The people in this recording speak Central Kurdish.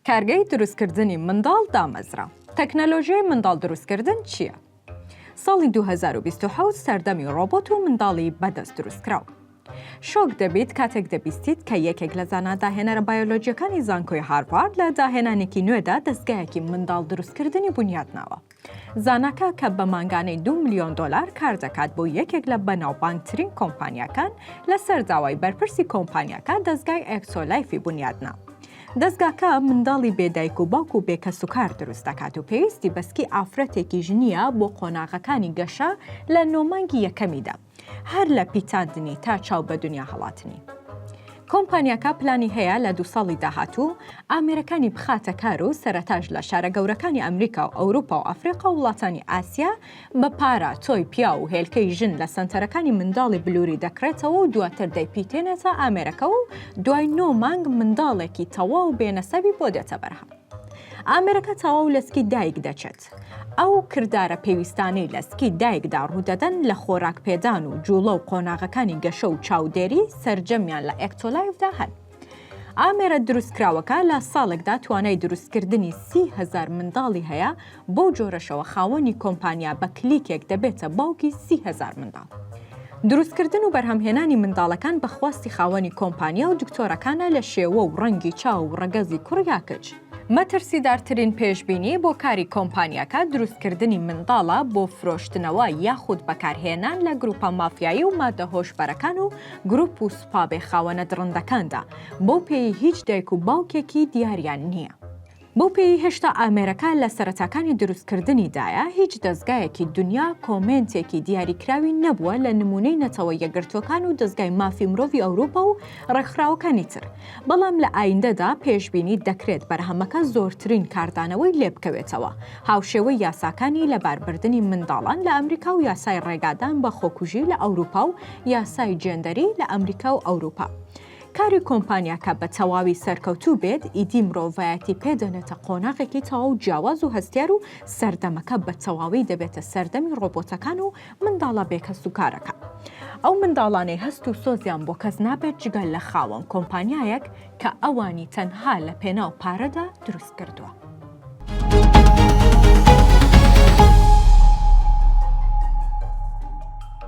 کارگەی دروستکردنی منداڵ دامەزرا. تەکنەلۆژیای منداڵ دروستکردن چییە؟ ساڵی 2027 سەردەمی ڕۆبۆت و منداڵی بەدەست دروستکراو. شۆک دەبیت کاتێک دەبیستیت کە یەکێک لە زانا داهێنەرە بایۆلۆجیەکانی زانکۆی هارڤارد لە داهێنانێکی نوێدا دەزگایەکی منداڵ دروستکردنی بونیاد ناوە. زاناکە کە بە مانگانەی 2 ملیۆن دۆلار کار دەکات بۆ یەکێک لە بەناوبانگترین کۆمپانیاکان، لەسەر داوای بەرپرسی کۆمپانیاکە دەزگای ئێکتۆلایفی بونیاد نا. دەزگاکە منداڵی بێ دایک و باوک و بێ کەسوکار دروست دەکات و پێویستی بە سکی ئافرەتێکیش نییە بۆ قۆناغەکانی گەشە لە نۆ مانگی یەکەمیدا. هەر لە پیتاندنی تا چاو بە دنیا هەڵاتنی. کۆمپانیاکە پلانی هەیە لە دوو ساڵی داهاتوو ئامێرەکانی بخاتە کار و سەرەتاش لە شارە گەورەکانی ئەمریکا و ئەوروپا و ئەفریقا و وڵاتانی ئاسیا بە پارە تۆی پیاو و هێلکەی ژن لە سەنتەرەکانی منداڵی بلوری دەکڕێتەوە و دواتر دەیپیتێنێتە ئامێرەکە و دوای نۆ مانگ منداڵێکی تەواو بێ نەسەبی بۆ دێتە بەرهەم. ئامێرەکە تەواو لە سکی دایک دەچێت. ئەو کردارە پێویستانەی لە سکی دایکدا ڕوودەدەن لە خۆراک پێدان و جوڵە و قۆناغەکانی گەشە و چاودێری سەرجەمیان لە ئێکتۆلایفدا هەن. ئامێرە دروستکراوەکە لە ساڵێکدا توانای دروستکردنی 30 هەزار منداڵی هەیە، بەو جۆرەشەوە خاوەنی کۆمپانیا بە کلیکێک دەبێتە باوکی 30 هەزار منداڵ. دروستکردن و بەرهەمهێنانی منداڵەکان بە خواستی خاوەنی کۆمپانیا و دکتۆرەکانە لە شێوە و ڕەنگی چاو و ڕەگەزی کوڕ یا کچ. مەترسیدارترین پێشبینی بۆ کاری کۆمپانیاکە دروستکردنی منداڵە بۆ فرۆشتنەوە یاخود بەکارهێنان لە گروپە مافیایی و مادە هۆشبەرەکان و گروپ و سوپا بێ خاوەنە دڕندەکاندا، بەو پێیەی هیچ دایک و باوکێکی دیاریان نییە. بەو پێیەی هێشتا ئامێرەکە لە سەرەتاکانی دروستکردنیدایە، هیچ دەزگایەکی دونیا کۆمێنتێکی دیاریکراوی نەبووە لە نموونەی نەتەوە یەکگرتووەکان و دەزگای مافی مرۆڤی ئەوروپا و ڕێکخراوەکانی تر، بەڵام لە ئایندەدا پێشبینی دەکرێت بەرهەمەکە زۆرترین کاردانەوەی لێبکەوێتەوە، هاوشێوەی یاساکانی لەباربردنی منداڵان لە ئەمریکا و یاسای ڕێگادان بە خۆکوژی لە ئەوروپا و یاسای جێندەری لە ئەمریکا و ئەوروپا. کاری کۆمپانیاکە بە تەواوی سەرکەوتوو بێت، ئیدی مرۆڤایەتی پێ دەنێتە قۆناغێکی تەواو جیاواز و هەستیار و سەردەمەکە بە تەواوی دەبێتە سەردەمی ڕۆبۆتەکان و منداڵە بێکەسوکارەکان. ئەو منداڵانەی هەست و سۆزیان بۆ کەس نابێت جگە لە خاوەن کۆمپانیایەک کە ئەوانی تەنها لە پێناو پارەدا دروست کردووە.